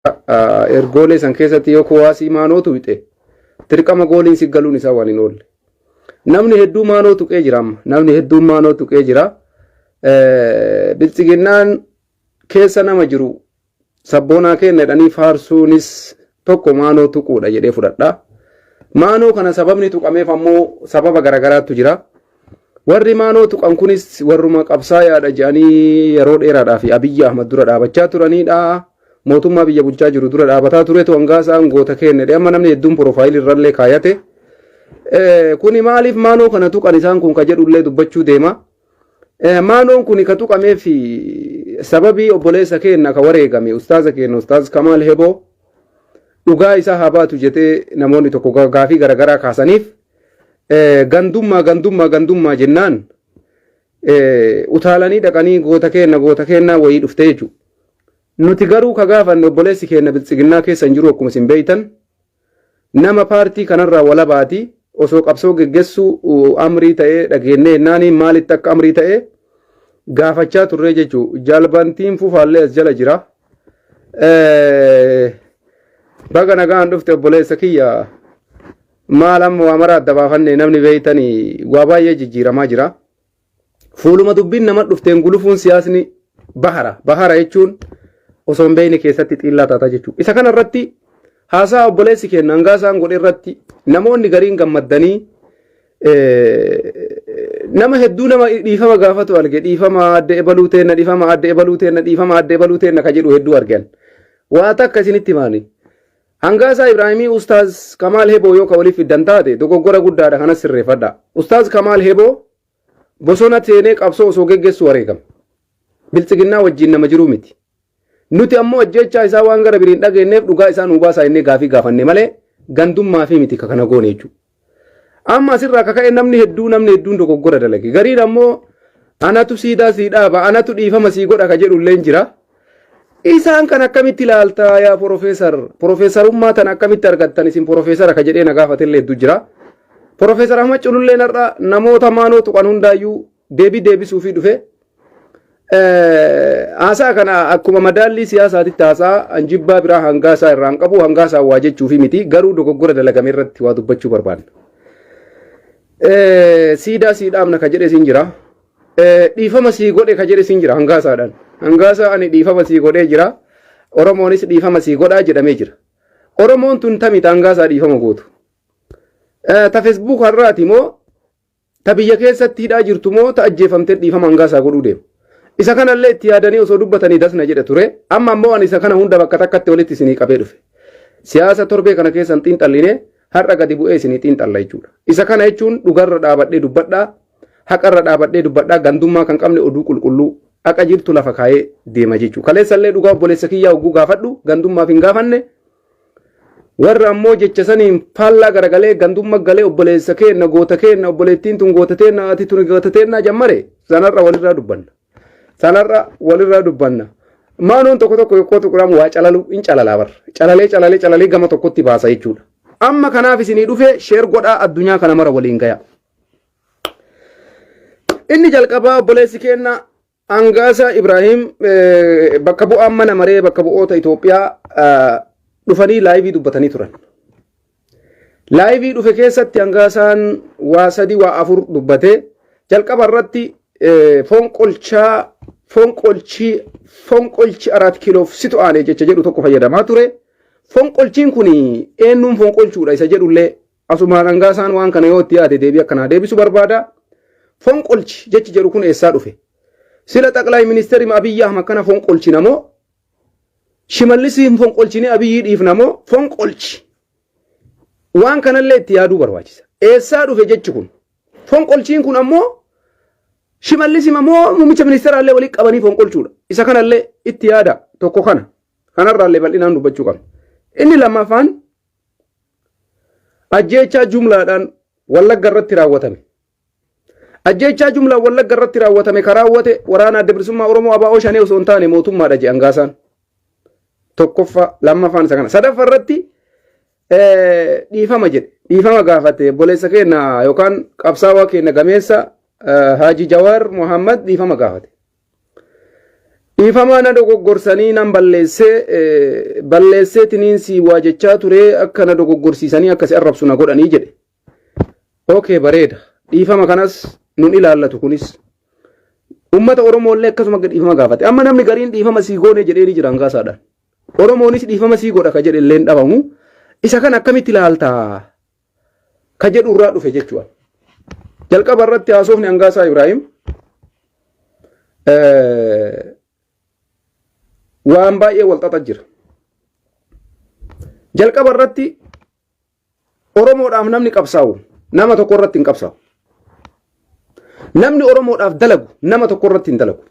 Ergoolee san keessatti yoo kuwaasii maanoo tuqxe dirqama gooliin si galuun isaa waan hin oolle. Namni hedduu maanoo tuqee jira amma. Namni hedduun maanoo tuqee jira. Biltsiginnaan keessa nama jiru sabboonaa keenya jedhanii faarsuunis tokko maanoo tuquudha jedhee fudhadha. Maanoo kana sababni tuqameef ammoo sababa garaagaraatu jira. Warri maanoo tuqan kunis warruma qabsaayaadha jedhanii yeroo dheeraadhaaf Abiyyi Ahmad dura dhaabachaa turanidha. Mootummaa biyya bulchaa jiru dura dhaabataa turetu hangaasaan goota keenya jedhee amma namni hedduun piroofaayilii irrallee kaayate. Kuni maaliif maanoo kana tuqan isaan kun ka jedhullee dubbachuu deema. Maanoon kun ka tuqameef sababii obboleessa keenya ka wareegame ustaaza keenya ustaaz Kamaal Heboo dhugaa isaa haa baatu jedhee namoonni tokko gaafii garaagaraa kaasaniif gandummaa gandummaa gandummaa jennaan utaalanii dhaqanii goota keenna goota keennaa wayii dhuftee jechuudha. Nuti garuu ka gaafanne obboleessi keenya biltsiginnaa keessa hin jiru akkuma isin beektan nama paartii kanarraa walabaati osoo qabsoo geggeessuu amrii ta'ee dhageennee jennaanii maalitti akka amrii ta'ee gaafachaa turree jechuudha. Jaalbantiin fufaallee as jala jira. Baga nagaan dhufte obboleessa kiyya. Maal amma waa mara adda baafanne namni beeytanii waa baay'ee jijjiiramaa jira. Fuuluma dubbiin nama dhufteen gulufuun siyaasni bahara. Bahara jechuun osoo hin beekne keessatti xiillaa taata jechuudha. Isa kana irratti haasaa obboleessi keenya hangaa isaan godhe irratti namoonni gariin gammaddanii nama hedduu nama dhiifama gaafatu arge dhiifama adda ebaluu teenna dhiifama adda ebaluu teenna dhiifama adda ebaluu teenna ka jedhu hedduu argan. Waa takka isinitti himaani. Hangaasaa Ibraahimii Ustaaz Kamaal Heboo yoo ka waliif fiddan taate dogoggora guddaadha kanas sirreeffadha. Ustaaz Kamaal Heboo bosona seenee qabsoo osoo geggeessu wareegame. Biltsiginnaa wajjin nama jiruu miti. Nuti ammoo ajjeechaa isaa waan gara biriin dhageenyeef dhugaa isaa nuu baasaa innee gaafii gaafanne malee gandummaa fi miti ka kana goone jechuudha. Amma asirraa ka ka'e namni hedduu namni hedduun dogoggora dalage. Gariin ammoo anatu siidaa sii dhaaba anatu dhiifama sii godha ka jedhu illee jira. Isaan kan akkamitti ilaaltaa yaa porofeesar? Porofeesarummaa tan akkamitti argattan isin porofeesara ka jedhee na gaafate illee hedduu jira. Porofeesar Ahmad Cululleen har'a namoota maanoo tuqan hundaayyuu deebii deebisuufii dhufe. Haasaa kana akkuma madaallii siyaasaatitti haasaa anjibbaa biraa hangaa isaa irraa hin qabu hangaa isaa waa jechuufi miti garuu dogoggora dalagame irratti waa dubbachuu barbaanna. Siidaa sii dhaabna ka jedhe siin jira. Dhiifama sii godhe ka jedhe siin jira hangaasaadhaan. Hangaasaa ani dhiifama sii godhee jira. Oromoonis dhiifama sii godhaa jedhamee jira. Oromoon tun tami hangaasaa dhiifama gootu. Ta Facebook har'aati moo ta biyya keessatti hidhaa jirtu moo ta ajjeefamtee dhiifama hangaasaa godhuu deemu. Isa kanallee itti yaadanii osoo dubbatanii dasna jedhe ture. Amma ammoo ani isa kana hunda bakka takkatti walitti isinii qabee dhufe. Siyaasa torbee kana keessa hin xiinxalline har'a gadi bu'ee isinii xiinxalla jechuudha. Isa kana jechuun dhugarra dhaabadhee dubbadhaa, haqarra dhaabadhee dubbadhaa, gandummaa kan qabne oduu qulqulluu haqa jirtu lafa kaa'ee deema jechuudha. Kaleessallee dhugaa obboleessa kiyyaa hogguu gaafadhu gandummaaf hin gaafanne. Warra ammoo jecha saniin faallaa garagalee gandumma galee obboleessa keenna goota keenna obboleettiin tun goota teenna ati tun goota teenna jammare sanarra walirraa dubbanna. Sanarra walirraa dubbanna. Maanoon tokko tokko yokkoo tuquramu waa calalu hin calalaa barra. Calalee calalee calalee gama tokkotti baasa jechuudha. Amma kanaaf isinii dhufe sheer godhaa addunyaa kana mara waliin gaya. Inni jalqabaa obboleessi keenna Angaasaa Ibraahim bakka bu'aan mana maree bakka bu'oota Itoophiyaa dhufanii laayivii dubbatanii turan. Laayivii dhufe keessatti Angaasaan waa sadii waa afur dubbatee jalqaba irratti fonqolchaa fonqolchi fonqolchi araat kiiloof situ aane jecha jedhu tokko fayyadamaa ture. Fonqolchiin kun eenyuun fonqolchuudha isa jedhullee asumaan Angaasaan waan kana yoo itti yaade deebii akkanaa deebisu barbaada. Fonqolchi jechi jedhu kun eessaa dhufe? Sila xaqlaay ministeerri Abiyyi Ahmad kana fonqolchina moo? Shimallisi hin fonqolchine Abiyyii dhiifna moo? Fonqolchi. Waan kanallee itti yaaduu barbaachisa. Eessaa dhufe jechi kun? Fonqolchiin kun ammoo Shimallisi moo muummicha ministeeraallee walitti qabanii fonqolchuudha. Isa kanallee itti yaada tokko kana. Kanarraallee bal'inaan dubbachuu qabna. Inni lammaffaan ajjeechaa jumlaadhaan Wallagga irratti raawwatame. Ajjeechaa jumlaan Wallagga irratti raawwatame kan raawwate waraana adda bilisummaa Oromoo ABO shanee osoo hin taane mootummaadha jedhe Angaasaan. Tokkoffaa lammaffaan isa kana. Sadaffaa irratti dhiifama jedhe. Dhiifama gaafate obboleessa keenya yookaan qabsaawaa keenya gameessa Haaji Jawaar Muhammad dhiifama gaafate. Dhiifamaa na dogoggorsanii nan balleessee balleessee tiniin sii waa jechaa ture akka na dogoggorsiisanii akka si arrabsu na godhanii jedhe. Okay bareeda. Dhiifama kanas nun ilaallatu kunis. Uummata Oromoo illee akkasuma dhiifama gaafate. Amma namni gariin dhiifama sii goone jedhee ni jira hangaasaadhaan. Oromoonis dhiifama sii godha ka jedhe illee hin dhabamu. Isa kana akkamitti ilaaltaa? Ka jedhu irraa dhufe jechuudha. Jalqaba irratti haasofni Hangaasaa Ibraahim waan baay'ee wal xaxa jira. Jalqaba irratti Oromoodhaaf namni qabsaa'u nama tokko irratti hin qabsaa'u. Namni Oromoodhaaf dalagu nama tokko irratti hin dalagu.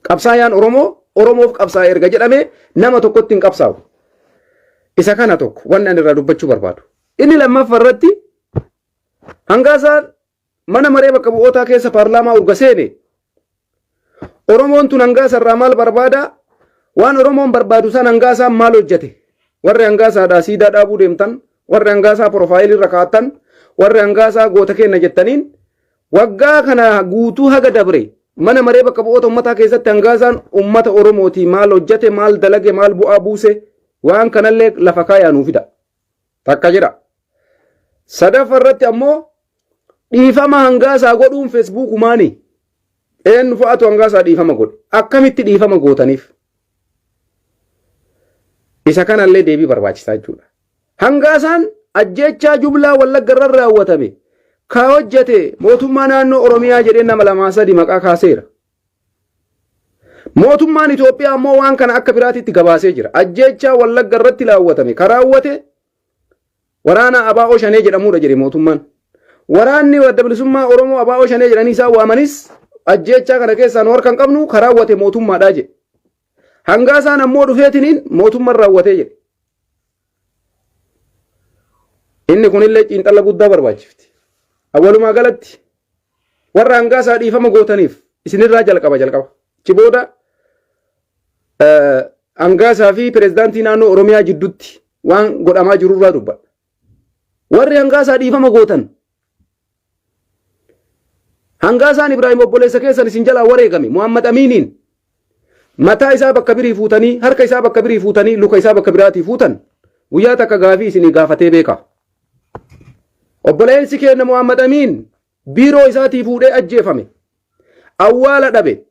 Qabsaayaan Oromoo Oromoof qabsaa'e erga jedhamee nama tokkotti hin qabsaa'u. Isa kana tokko wanni ani irraa dubbachuu barbaadu. Inni lammaffaa irratti hangaasaan mana maree bakka bu'ootaa keessa paarlaamaa urga seene Oromoon tun hangaasa irraa maal barbaada? Waan Oromoon barbaadu san hangaasaan maal hojjete? Warri hangaasaadhaa siidaa dhaabuu deemtan, warri hangaasaa profaayilii irra kaa'attan, warri hangaasaa goota keenna jettaniin waggaa kana guutuu haga dabre mana maree bakka bu'oota ummataa keessatti hangaasaan ummata Oromootii maal hojjete, maal dalage, maal bu'aa buuse waan kanallee lafa kaayaa nuu fida. Takka jedha. Sadaffa irratti ammoo dhiifama hangaasaa godhuun feesbuukumaani. Eenyu fa'aatu hangaasaa dhiifama godhe? Akkamitti dhiifama gootaniif? Isa kanallee deebii barbaachisaa jechuudha. Hangaasaan ajjeechaa jumlaa Wallagga irra raawwatame ka hojjete mootummaa naannoo Oromiyaa jedhee nama lamaa sadi maqaa kaaseera. Mootummaan Itoophiyaa ammoo waan kana akka biraatitti gabaasee jira. Ajjeechaa Wallagga irratti raawwatame ka raawwate waraana ABO Shanee jedhamuudha jedhe mootummaan. Waraanni Adda Bilisummaa Oromoo ABO Shanee jedhanii isaan waamanis ajjeechaa kana keessaa nu harka hin qabnu ka raawwate mootummaadha jedhe. Hangaasaan ammoo dhufeetiniin mootummaan raawwatee jedhe. Inni kunillee xiinxala guddaa barbaachifti. Walumaa galatti warra hangaasaa dhiifama gootaniif isinirraa jalqaba jalqaba. Achi booda hangaasaa fi pirezidaantii naannoo Oromiyaa jidduutti waan godhamaa jirurraa dubbadha. Warri hangaasaa dhiifama gootan Hangaasaan Ibraahim obboleessa keessan isin jalaa wareegame Muhammad Amiiniin mataa isaa bakka birii fuutanii harka isaa bakka birii fuutanii luka isaa bakka biraatii fuutan guyyaa takka gaafii isinii gaafatee beeka. Obboleessi keenya Muhammad Amiin biiroo isaatii fuudhee ajjeefame. Awwaala dhabe.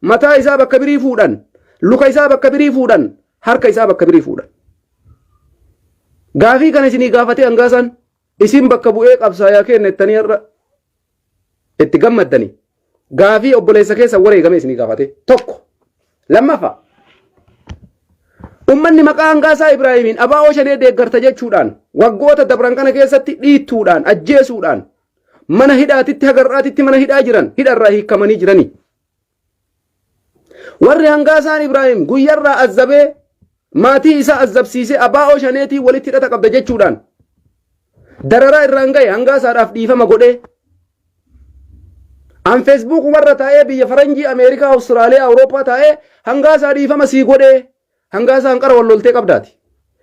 Mataa isaa bakka birii fuudhan, luka isaa bakka birii fuudhan, harka isaa bakka birii fuudhan. Gaafii kana isinii gaafatee hangaasaan isin bakka bu'ee qabsaayaa kenna jettanii har'a itti gammaddanii gaafii obboleessa keessa wareegame isinii gaafate tokko. Lammaffaa ummanni maqaa hangaasaa Ibraahimiin abaa'oo shanee deeggarta jechuudhaan waggoota dabran kana keessatti dhiittuudhaan ajjeesuudhaan mana hidhaatitti haga har'aatitti mana hidhaa jiran hidharraa hiikamanii jiranii. Warri hangaasaan Ibraahim guyyarraa azzabee maatii isaa azzabsiisee abaa'oo shaneetii walitti hidhata qabda jechuudhaan dararaa irraan ga'e hangaasaadhaaf dhiifama godhee an feesbuuk warra taa'ee biyya faranjii Ameerikaa Awustiraaliyaa Awurooppaa taa'ee hangaasaa dhiifama sii godhee Hangaasaan qara wal loltee qabdaati.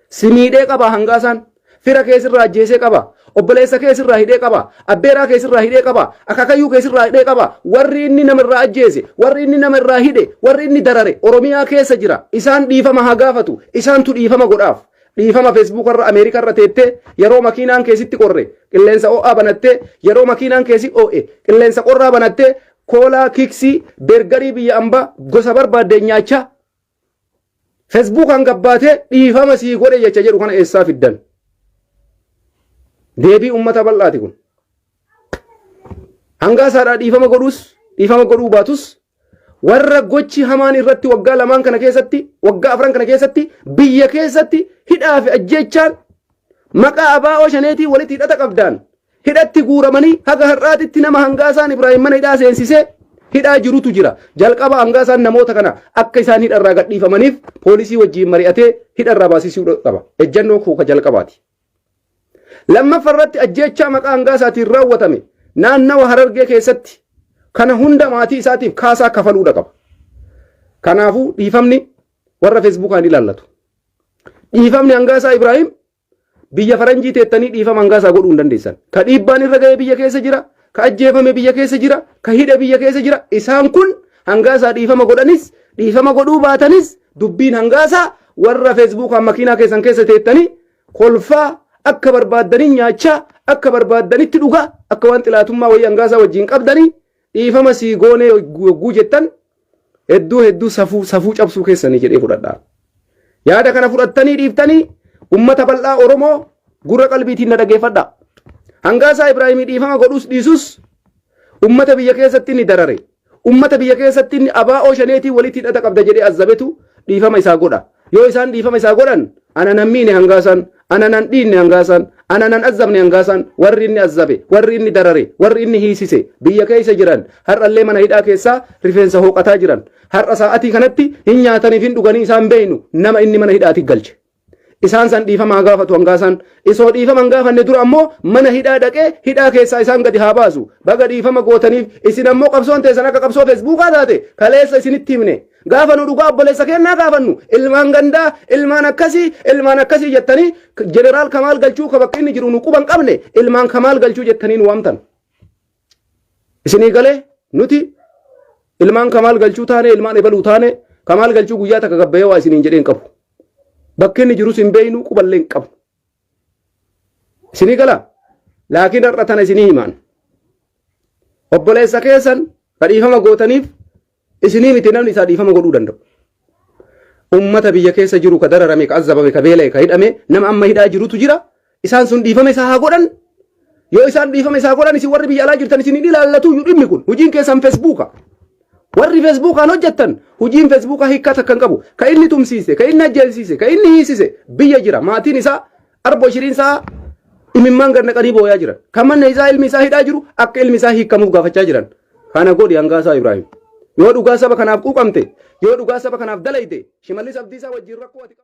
Si miidhee qaba hangaasaan. Fira kee sirraa ajjeesee qaba. Obboleessa kee sirraa hidhee qaba. Abbeeraa kee sirraa hidhee qaba. Akaakayyuu kee sirraa hidhee qaba. Warri inni nama irraa ajjeese, warri inni nama irraa hidhe, warri inni darare Oromiyaa keessa jira. Isaan dhiifama haa gaafatu. Isaantu dhiifama godhaaf. Dhiifama Facebook irra Ameerikaa irra teettee yeroo makiinaan kee sitti qorre qilleensa ho'aa banattee yeroo makiinaan kee si ho'e qilleensa qorraa banattee koolaa kiksii bergarii biyya ambaa gosa barbaaddeen nyaachaa Fesbuukaan gabbaatee dhiifama sii godhe jecha jedhu kana eessaa fiddan? Deebii uummata bal'aati kun. Hangaasaadhaa dhiifama godhuus dhiifama godhuu baatus warra gochi hamaan irratti waggaa lamaan kana keessatti waggaa afran kana keessatti biyya keessatti hidhaa fi ajjeechaan maqaa abaa'oo shaneetii walitti hidhata qabdaan hidhatti guuramanii haga har'aatitti nama hangaasaan Ibraahim mana hidhaa seensisee hidhaa jirutu jira. Jalqaba hangaasaan namoota kana akka isaan hidharraa gadhiifamaniif poolisii wajjin mari'atee hidharraa baasisuu qaba. Ejjennoo koo ka jalqabaati. Lammaffaa irratti ajjeechaa maqaa hangaasaatiin raawwatame naannawa Harargee keessatti kana hunda maatii isaatiif kaasaa kafaluudha qaba. Kanaafuu dhiifamni warra feesbuukaan ilaallatu. Dhiifamni hangaasaa Ibraahim Biyya faranjii teettanii dhiifama hangaasaa godhuu hin dandeessan. Ka dhiibbaan irra ga'e biyya keessa jira, ka ajjeefame biyya keessa jira, ka hidhe biyya keessa jira. Isaan kun hangaasaa dhiifama godhanis Dhiifama godhuu baatanis dubbiin hangaasaa warra feesbuukaan makiinaa keessan keessa teettanii kolfaa akka barbaaddanii nyaachaa akka barbaaddanitti dhugaa akka waan xilaatummaa wayii hangaasaa wajjin qabdanii dhiifama sii goonee yogguu jettan hedduu hedduu safuu safuu cabsuu keessanii jedhee fudhadhaa. Yaada kana fudhattanii dhiiftanii ummata bal'aa Oromoo gurra qalbiitiin na dhageeffadhaa. Hangaasaa Ibraahimii dhiifama godhus dhiisus ummata biyya keessatti ni darare. Ummata biyya keessatti inni abaa'oo shaneetii walitti hidhata qabda jedhee azzabetu dhiifama isaa godha. Yoo isaan dhiifama isaa godhan ana nan miine hangaasaan, ana nan dhiinne hangaasaan, ana nan azzabne hangaasaan warri inni azzabe, warri inni darare, warri inni hiisise biyya keessa jiran har'allee mana hidhaa keessaa rifeensa hooqataa jiran. Har'a sa'atii kanatti hin nyaataniif hin dhuganii isaan beeynu nama inni mana hidhaati galche. Isaan san dhiifama haa gaafatu hangaasaan. Isoo dhiifama hin gaafanne dura ammoo mana hidhaa dhaqee hidhaa keessaa isaan gadi haa baasu. Baga dhiifama gootaniif isin ammoo qabsoon teessan akka qabsoo feesbuukaa taate kaleessa isinitti himne. Gaafa nu dhugaa obboleessa kennaa gaafannu ilmaan gandaa ilmaan akkasii ilmaan akkasii jettanii jeneraal Kamaal Galchuu ka bakka inni jiru nu quban qabne ilmaan Kamaal Galchuu jettanii nu waamtan. Isinii galee nuti ilmaan Kamaal Galchuu taane ilmaan ebaluu taane Kamaal Galchuu guyyaa takka gabbayee waa isiniin jedhee hin qabu. Bakki inni jirus hin beeynu quballee hin qabu. Isinii galaa? Laakiin har'a tana isinii himaan. Obboleessa keessan ka dhiifama gootaniif isinii miti namni isaa dhiifama godhuu danda'u. Ummata biyya keessa jiru ka dararame, ka azzabame, ka beela'e, ka hidhame, nama amma hidhaa jirutu jira. Isaan sun dhiifama isaa haa godhan. Yoo isaan dhiifama isaa godhan isin warri biyya alaa jirtan isin hin ilaallatu iyyuu dhimmi kun. Hojiin keessan feesbuuka. Warri feesbuukaan hojjettan hojiin feesbuukaa hiikkaa takka hin qabu. Ka inni tumsiise, ka inni ajjeesiise, ka inni hiisise biyya jira. Maatiin isaa arbo shiriin isaa imimmaan gad naqanii booyaa jiran. Kan manna isaa ilmi isaa hidhaa jiru akka ilmi isaa hiikkamuuf gaafachaa jiran. Kana godhi hangaasaa Ibraahim. Yoo dhugaa saba kanaaf quuqamte, yoo dhugaa saba kanaaf dalayte, Shimallis Abdiisaa wajjin rakkoo ati